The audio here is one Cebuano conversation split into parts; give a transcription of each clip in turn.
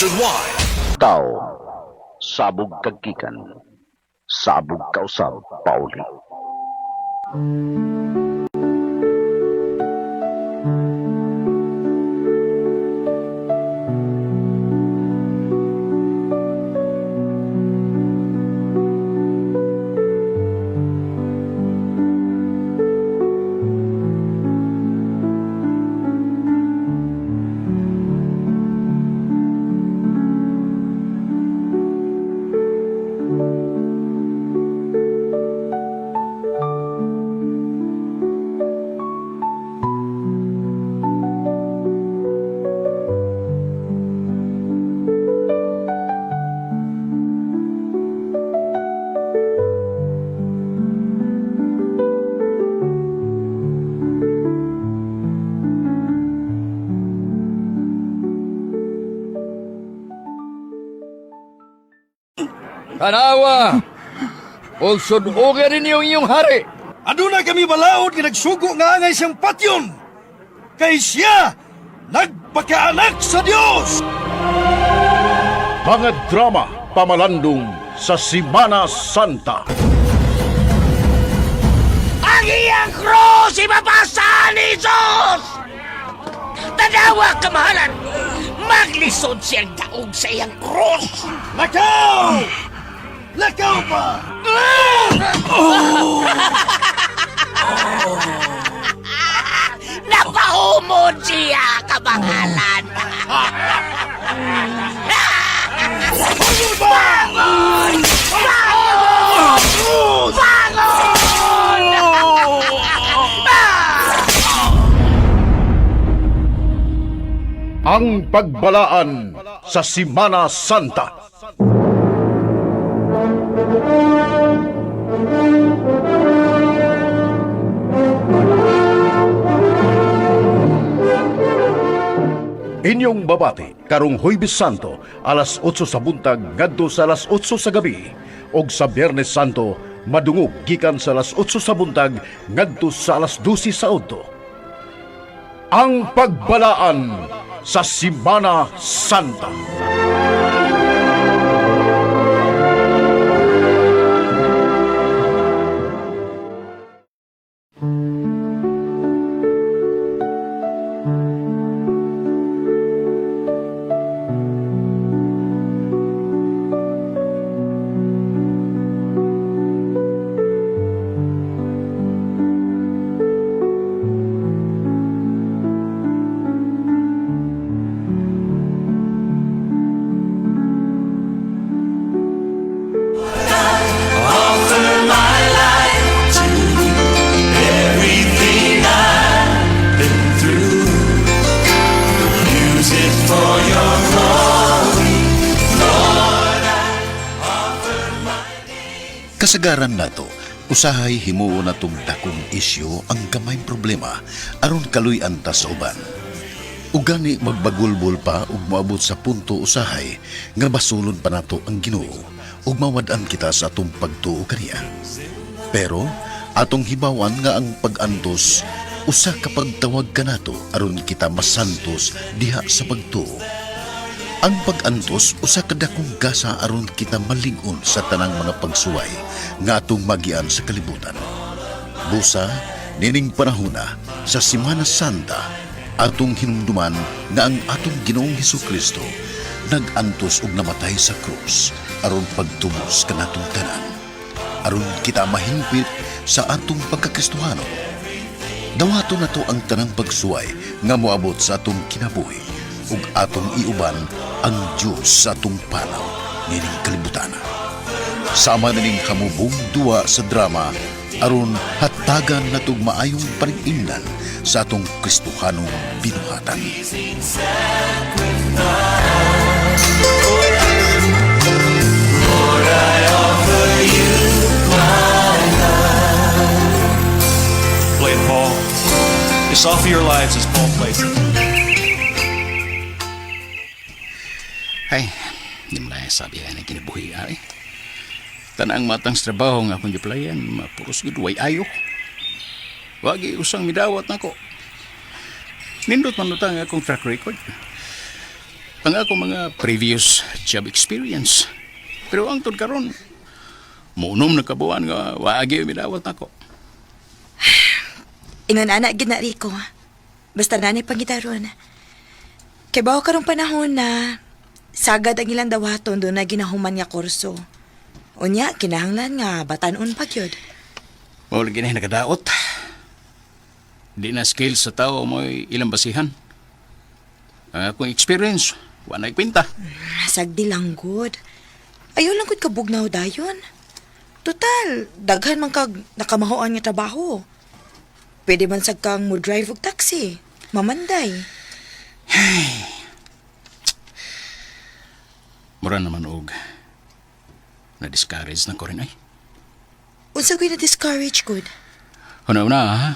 Nationwide. Tao, sabog kag gikan, sabog kausab pauli. Tanawa! Ulsod-uga ninyo ang inyong hari! Aduna kami balaod nga nagsugo nga angay siyang patyon. Kay siya nagpakaanak sa Dios. Mga drama pamalandong sa Simana Santa. Ang iyang krus ibabasa ni Jesus! Tanawa, kamahalan! Maglisod siyang daog sa iyang krus! Lakaw! Lakaw pa! Napahumod siya, kamahalan! Bangon! Bangon! Bangon! Ang pagbalaan sa Simana Santa. Inyong babati karong Huwebes Santo alas 8 sa buntag ngadto sa alas 8 sa gabi ug sa Biyernes Santo madungog gikan sa alas 8 sa buntag ngadto sa alas 12 sa udto. Ang pagbalaan sa Simana Santa. Kasagaran nato, usahay himuon natong dakong isyu ang gamayng problema aron kaluy-an ta sa uban. Ugani magbagulbol pa ug moabot sa punto usahay nga basulon pa nato ang Ginoo ug mawad-an kita sa atong pagtuo kaniya. Pero atong hibawan nga ang pag-antos usa ka pagtawag kanato aron kita masantos diha sa pagtuo. Ang pag-antos usa ka dakong gasa aron kita malig-on sa tanang mga pagsuway nga atong magian sa kalibutan. Busa, nining panahona sa Simana Santa, atong hinumduman nga ang atong Ginoong Hesukristo nag-antos ug namatay sa krus aron pagtubos kanatong tanan. Aron kita mahingpit sa atong pagkakristohanon. Dawato na to ang tanang pagsuway nga moabot sa atong kinabuhi ug atong iuban ang Dios sa atong panaw nining kalibutana. Sama nining hamubong duwa sa drama aron hatagan natog maayong panig-ingnan sa atong Kristohanong binuhatan. Play it, Paul. Just offer your lives as Paul plays it. Ay, di mo lang sabi ay kinabuhi ay. Tanang matang sa trabaho nga akong giplayan, mapuros gud way ayo. Wagi usang midawat nako. Nindot man utang akong track record. Ang ako mga previous job experience. Pero ang tud karon, muunom na kabuan nga waagi midawat nako. Ingon ana gid na Rico. Basta nanay pangitaron. Kay bawo karong panahon na sagad ang ilang dawaton doon na ginahuman nga kurso. Unya, kinahanglan nga batan-on pa gyud. Mao lagi na nagadaot. Di na skill sa tao mo'y ilang basihan. Ang akong experience, wa na'y kwenta. Sagdi lang gud. Ayaw lang gud kabugnaw dayon. Total, daghan man kag nakamahoan nga trabaho. Pwede man sad kang mo drive og taxi, mamanday. Mura naman og na-discourage na ko rin ay. Unsa ko'y na-discourage gud? Una-una ha,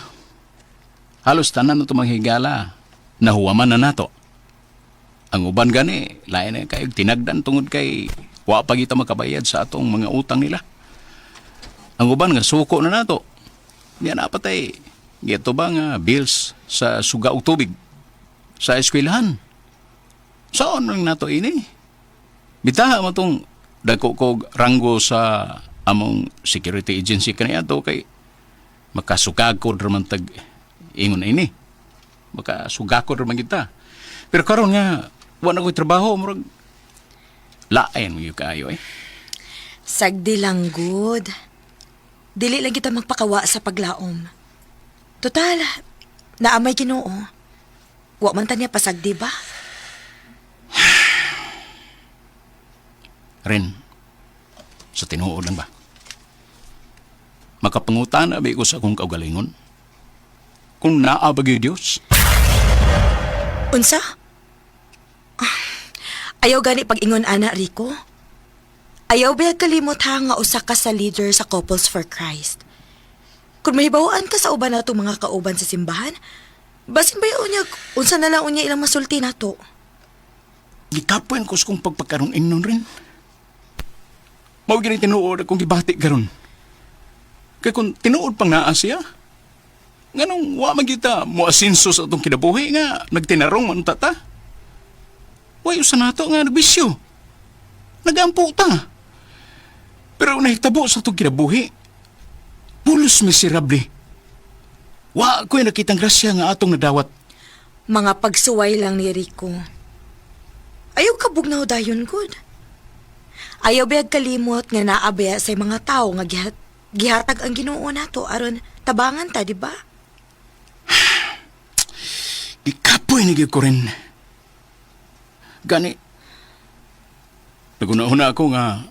halos tanan na itong higala, nahuwaman na nato. Ang uban gani, lain na kayo tinagdan tungod kay wa pa kita makabayad sa atong mga utang nila. Ang uban nga suko na nato. Niya na patay. Gito ba nga bills sa suga ug tubig sa eskwelahan. Saan lang nato ini? Bitaha mo tong dako kog ranggo sa among security agency kaniadto kay makasugakod raman tag ingon ini. Makasugakod raman kita. Pero karon nga wa na ko'y trabaho murag lain mo gyud kaayo eh. Sagdi lang gud. Dili lang kita magpakawa sa paglaom. Total, naamay Ginoo. Wa man ta niya pasagdi ba? Ren, sa tinuod lang ba? Makapangutan abi ko sa akong kaugalingon. Kung naa ba gyud Dios, Unsa? Ah, ayaw gani pag-ingon ana Rico. Ayaw ba kalimot ha nga usa ka sa leader sa Couples for Christ. Kung mahibawaan ka sa uban nato mga kauban sa simbahan, basin ba unya unsa na lang unya ilang masulti nato? Gikapoy ko sa kong pagpagkaroon ingnon rin. Mao gini tinuod akong gibati karon. Kay kung tinuod pang naa siya, nganong wa man kita moasinso sa atong kinabuhi nga nagtinarong man ta ta. Way usa nato nga nagbisyo. Nagampo ta. Pero nahitabo sa atong kinabuhi, pulos miserable. Wa ko'y nakitang grasya nga atong nadawat. Mga pagsuway lang ni Rico. Ayaw kabugnaw dayon good. Ayaw bayag kalimot nga naabaya sa mga tao nga gihatag ang Ginoo nato aron tabangan ta, di ba? Gikapoy ni gyud ko rin. Gani, naguna-una ako nga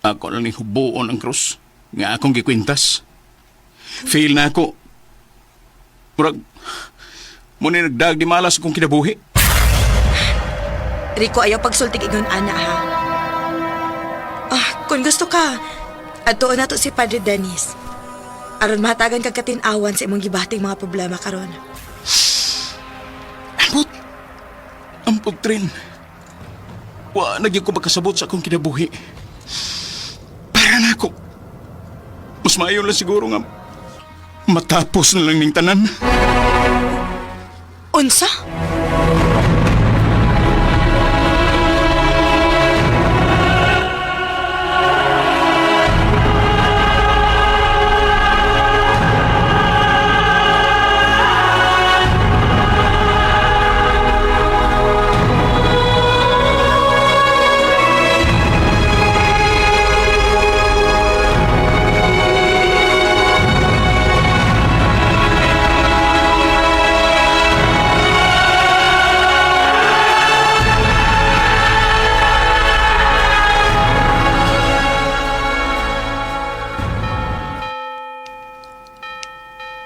ako lang ni hubuon ang krus nga akong gikwintas. Fail na ako. Murag, muna nagdag di malas akong kinabuhi. Rico, ayaw pagsultig ingon ana ha. Ah, kung gusto ka, adtuon nato si Padre Dennis. Aron mahatagan kag katin-awan sa imong gibating mga problema karon. Ambot. Ambot rin. Wa na gyud ko makasabot sa akong kinabuhi. Para na ako. Mas maayo lang siguro nga matapos na lang ning tanan. Unsa?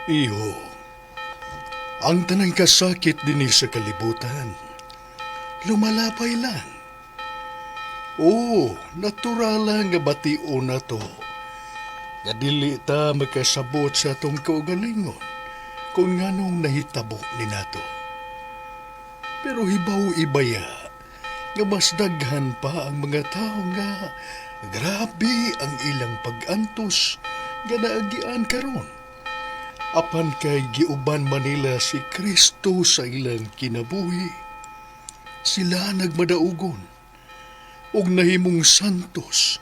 Iho, ang tanang kasakit dinhi sa kalibutan, lumalapay lang. Oo, natural lang nga bation na to. Nga dili ta makasabot sa atong kaugalingon kung nganong nahitabo ni nato. Pero hibaw ibaya, nga mas daghan pa ang mga tao nga grabe ang ilang pag-antos nga naagian karon. Apan kay giuban man nila si Kristo sa ilang kinabuhi. Sila nagmadaugon ug nahimong santos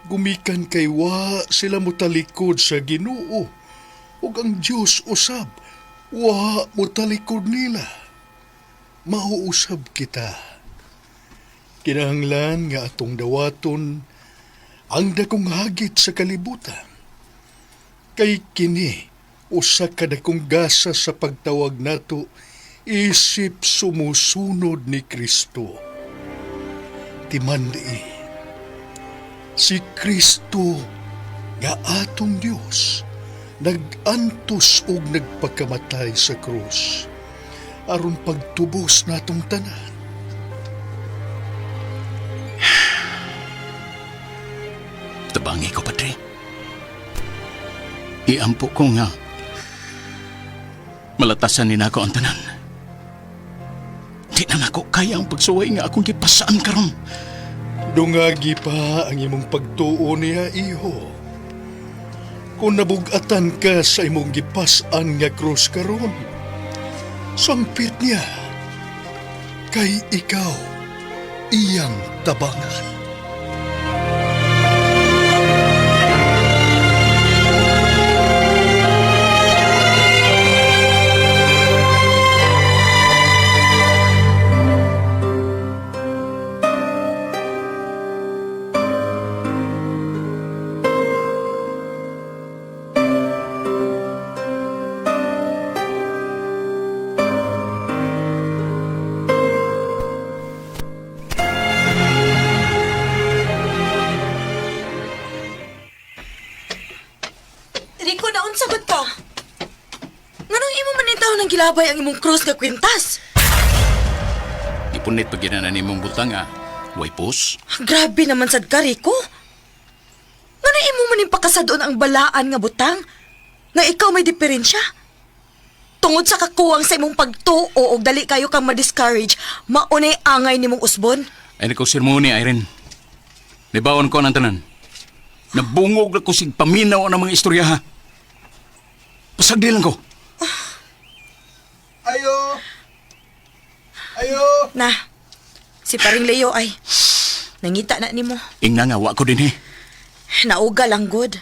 gumikan kay wa sila motalikod sa Ginoo ug ang Dios usab wa motalikod nila. Mauusab kita. Kinahanglan nga atong dawaton ang dakong hagit sa kalibutan. Kay kini usa ka dakong gasa sa pagtawag nato isip sumusunod ni Kristo. Timandi, si Kristo nga atong Dios nag-antos og nagpakamatay sa krus aron pagtubos natong tanan. Tabangi ko, Padre. Iampo ko nga. Malatasan ni nako ang tanan. Di na nako kaya ang pagsuway nga akong gipasaan karon. Dungagi pa ang imong pagtuo niya, iho. Kung nabugatan ka sa imong gipas-an nga krus karon, sampit niya kay ikaw iyang tabangan. Rico, naunsa gud ka? Nganong imo man taon ng gilabay ang imong krus nga kwintas? Gipunit pa gina na nimong butang ah. Way pos. Grabe naman sad ka, Rico. Nganong imo man pakasadon ang balaan nga butang? Nga ikaw may diferensya? Tungod sa kakuwang sa imong pagtuo og dali kayo kang ma-discourage, maunay angay nimong usbon. Ay nako sermoni, Irene. Nibaon ko ng tanan. Nabungog na ko sig paminaw ng mga istorya ha. Pasagdi lang ko. Ayo! Ayo! Na, si paring Leo ay nangita na nimo. Ingna nga, wa ko din eh. Nauga lang good.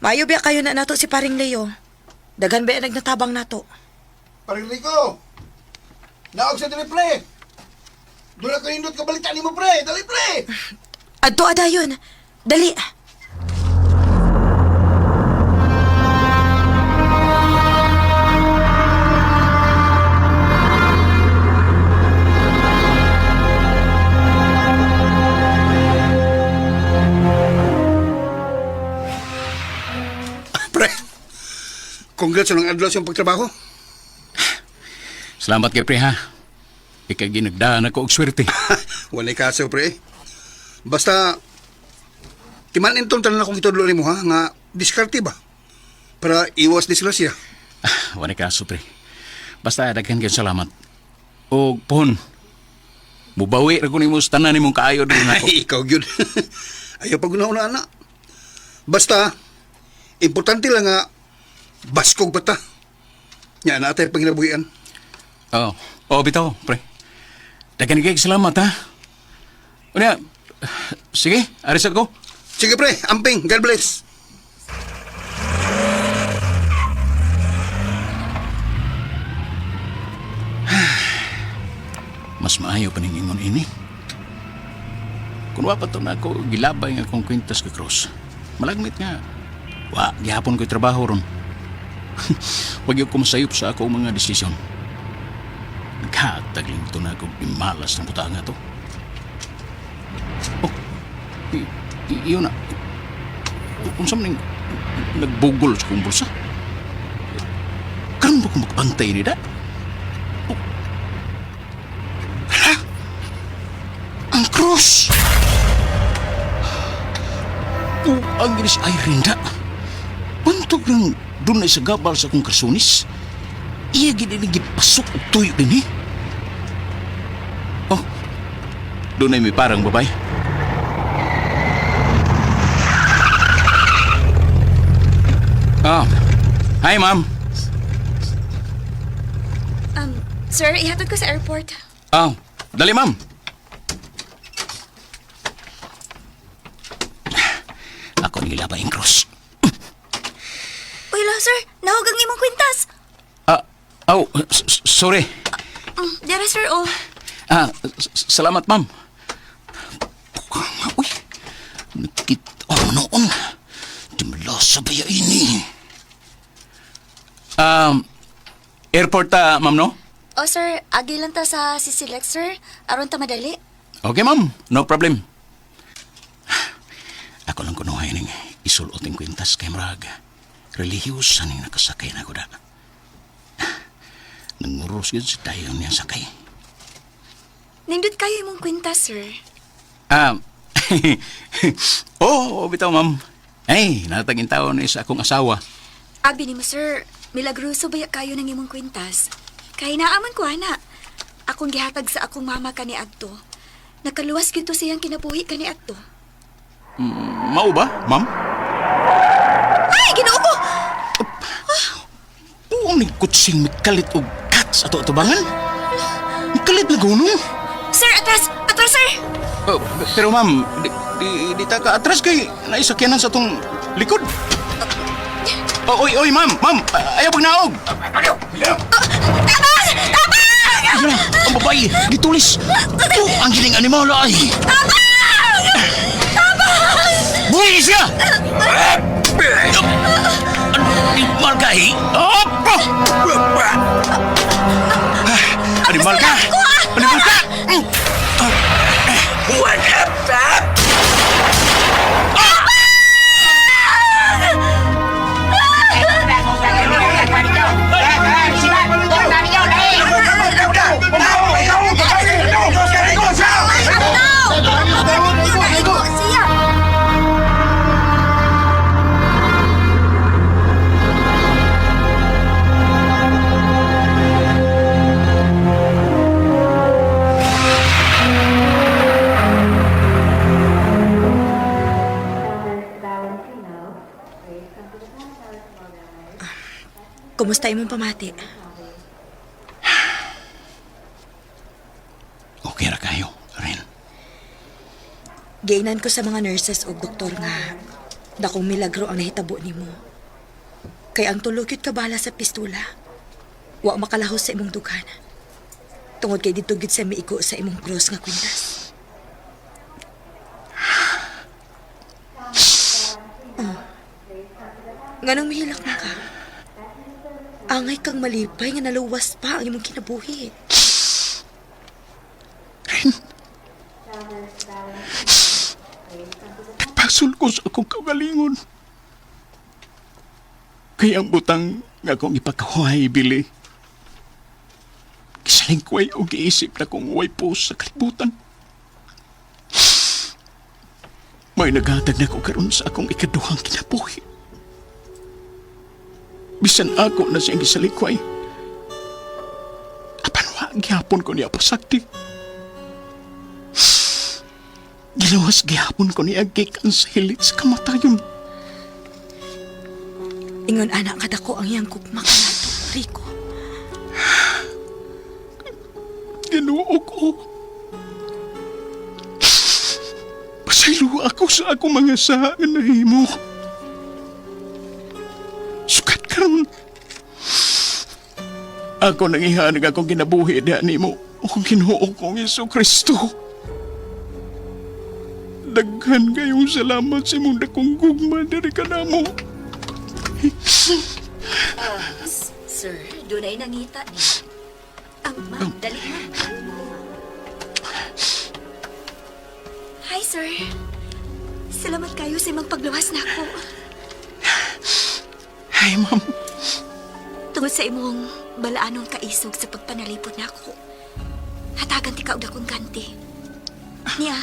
Maayo biya kayo na nato si paring Leo. Daghan ba nagnatabang nato? Paring Rico! Naog sa dili, pre! Doon ako hindot kabalita ni mo, pre! Dali, pre! Adto adayon. Dali. Pre! Congrats sa adlaw sa iyong pagtrabaho. Salamat kay pre ha. Ikay ginagdaan ako og swerte. Walay kaso, pre. Basta, timanin tong tanan akong itudlo nimo ha, nga diskarte ba? Para iwas disgrasya. Wala kaso pre. Basta daghan kayong salamat. O pohon. Mubawi ra ko nimo sa tanan nimong kaayo diri nako. Ay, ikaw gyud. Ayaw pag una ana. Basta, importante lang nga, baskog pa ta. Nya na atay panginabuhian. Oh, oh bitaw pre. Daghan kayong salamat ha. Unya, sige, aris ako. Sige pre, amping, God bless. Mas maayo pa ning ingon ini. Kung wa pa to na ako gilabay nga akong kwintas ka cross. Malagmit nga. Wa, gihapon ko'y trabaho ron. Wag yung kumasayop sa ako mga desisyon. Naghatag lang ito na ako gimalas ng butanga to. Oh, iyon na. Unsa man ning nagbugol sa kong bulsa? Karon ba ko magbantay ni da? Oh. Hala! Ang cross! Ang inis ay rinda. Bantog ng dunay sa gabal sa akong karsunis. Iya gid ini gipasok og tuyo din eh. Oh, dunay may parang babay. Ah, hi ma'am. Sir, ihatod ko sa airport. Ah, Dali, ma'am. Ako nila ba cross? Uy la, sir. Nahog ang imong kwintas. Ah, oh, sorry. Dere, sir, oh. Ah, salamat, ma'am. Uy, nakita oh, noon. Di malasa ba ya ini? Airport ta, ma'am, no? Oh, sir, agi lang ta sa Sisilex, sir. Aron ta madali. Okay, ma'am. No problem. Ako lang kunuhay ning isulot ang kwintas kay Murag. Relihiyosa ning nakasakay na ko da. Nanguros yun sa tayo niyang sakay. Nindot kayo imong kwintas, sir. Ah, oh, bitaw, ma'am. Ay, natagin tao ni sa akong asawa. Abi nimo, sir, milagroso baya kayo ng imong kwintas. Kay naaman ko, ana. Akong gihatag sa akong mama kani adto. Nakaluwas gito siyang kinabuhi kani adto. Mao ba, ma'am? Ay, Ginoo ko! Buong ni kutsing mikalit og cats ato atubangan. Mikalit na gunong. Sir, atras! Atras, sir! Oh, pero ma'am, di ta ka atras kay naisakyanan sa tong likod. Oh, oy, oy, ma'am, ma'am, ayaw pagnaog. Tabang! Tabang! Ala, ang babae, gitulis. Oh, ang giling animal ay. Tabang! Tabang! Buhi siya! Animal ka, eh. Oh! Animal ka! Animal ka! What up? Siya! Kumusta imong pamati? Okay ra kayo, Ren. Gainan ko sa mga nurses o doktor nga dakong milagro ang nahitabo nimo. Kay ang tulokit ka bala sa pistula. Wa makalahos sa imong dughan. Tungod kay didto gid sa miigo sa imong cross nga kwintas. Oh. Nganong mihilak na ka? Angay kang malipay nga naluwas pa ang imong kinabuhi. Nagpasol ko sa akong kaugalingon. Kaya ang butang nga akong ipakahuhay, Billy. Gisalingkway o giisip na kung way po sa kalibutan. May naghatag na ko karon sa akong ikaduhang kinabuhi. Bisan ako na siyang gisalikway. Apan wa gihapon ko niya pasakti. Gilawas gihapon ko niya gikan sa hilit sa kamatayon. Ingon anak kadako ang iyang gugma kanato, Rico. Ginoo ko. Pasaylo ako sa akong mga saa nga nahimo. Sukat karon. Ako nang ihanag akong kinabuhi diha nimo o Ginoo kong Hesus Kristo. Daghan kayong salamat sa imong dakong gugma diri kanamo. Sir, dunay nangita ni. Ang ma'am, dali ma'am. Hi, sir. Salamat kayo sa imong pagluwas nako. Ay, ma'am. Tungod sa imong balaanong kaisog sa pagpanalipod nako. Hatagan ti ka og dakong ganti. Niya,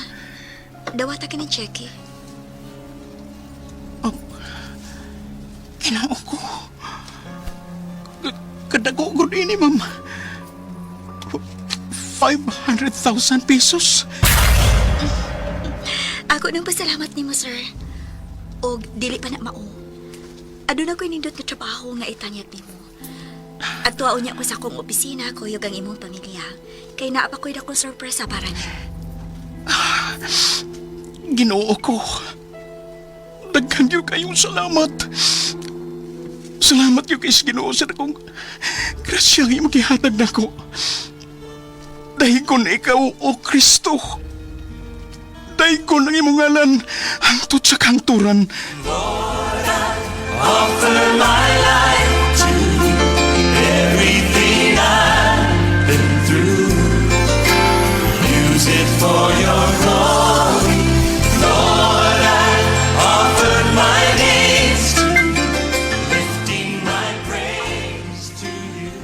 dawata kini cheque. Ginoo ko. Kadago ko ini, ma'am. 500,000 pesos. Ako nang pasalamat nimo, sir. Og dili pa na mao. Aduna ko'y nindot nga trabaho nga itanyag nimo. At tuwaon niya ko sa akong opisina kuyog ang imong pamilya. Kay naa pa ko'y dakong sorpresa para niyo. Ginoo ko. Daghan gyud kayong salamat. Salamat gyud kay sa Ginoo sa dakong grasya nga imong gihatag nako. Daygon ikaw, o Kristo. Daygon ang imong ngalan hangtod sa kanturan.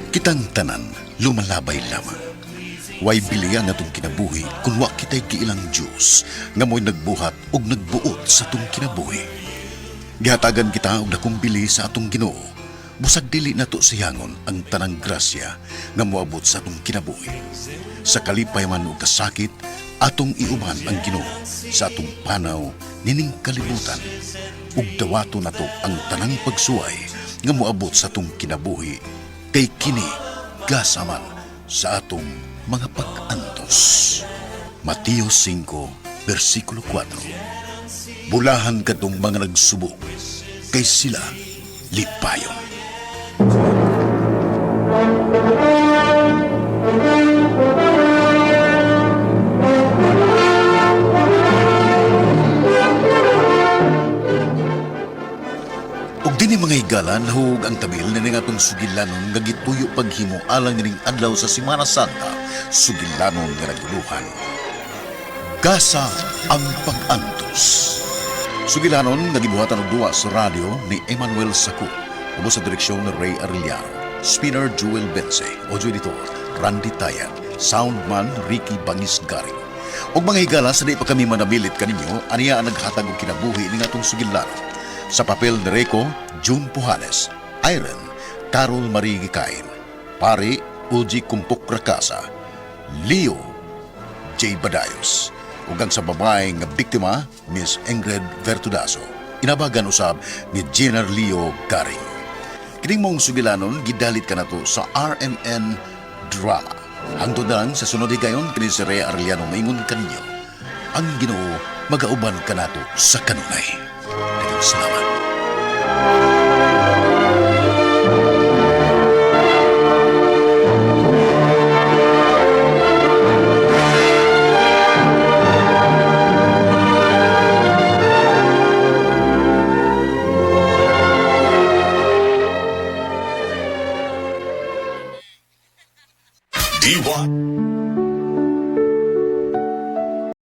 Kitang tanan, lumalabay lamang. Way bilian na itong kinabuhi kung wa kita'y kiilang Diyos nga mo'y nagbuhat og nagbuot sa itong kinabuhi. Gihatagan kita og dakong bili sa atong Ginoo. Busag dili nato siyangon ang tanang grasya nga moabot sa atong kinabuhi. Sa kalipay man og kasakit, atong iuban ang Ginoo sa atong panaw nining kalibutan. Ug dawato nato ang tanang pagsuway nga moabot sa atong kinabuhi kay kini gasaman sa atong mga pag-antos. Mateo 5, versikulo 4. Bulahan kadtong mga nagsubo, kay sila lipayon. Ug dinhi mga higala, nahug ang tabil nining atong sugilanon nga gituyo paghimo alang nining adlaw sa Semana Santa, sugilanon nga naguluhan. Gasa ang pag-antos. Sugilanon nga gibuhatan og duwa sa radyo ni Emmanuel Saku, ubos sa direksyon ni Ray Arellano, spinner Jewel Bense, audio editor Randy Tayag, soundman Ricky Bangis Garing. Og mga higala, sa di pa kami manabilit kaninyo, aniya ang naghatag og kinabuhi ning atong sugilanon. Sa papel ni Rico, June Pujanes, Iron, Carol Marie Gikain, Pari, Uji Kumpok Rakasa, Leo, J. Badayos. Ug ang sa babae nga biktima, Miss Ingrid Vertudazo. Inabagan usab ni Jenner Leo Garing. Kining mong sugilanon, gidalit ka na to sa RMN Drama. Hangtod na lang sa sunod higayon, kini si Rhea Arellano maingon kaninyo. Ang Ginoo magauban kanato sa kanunay. Daghang salamat.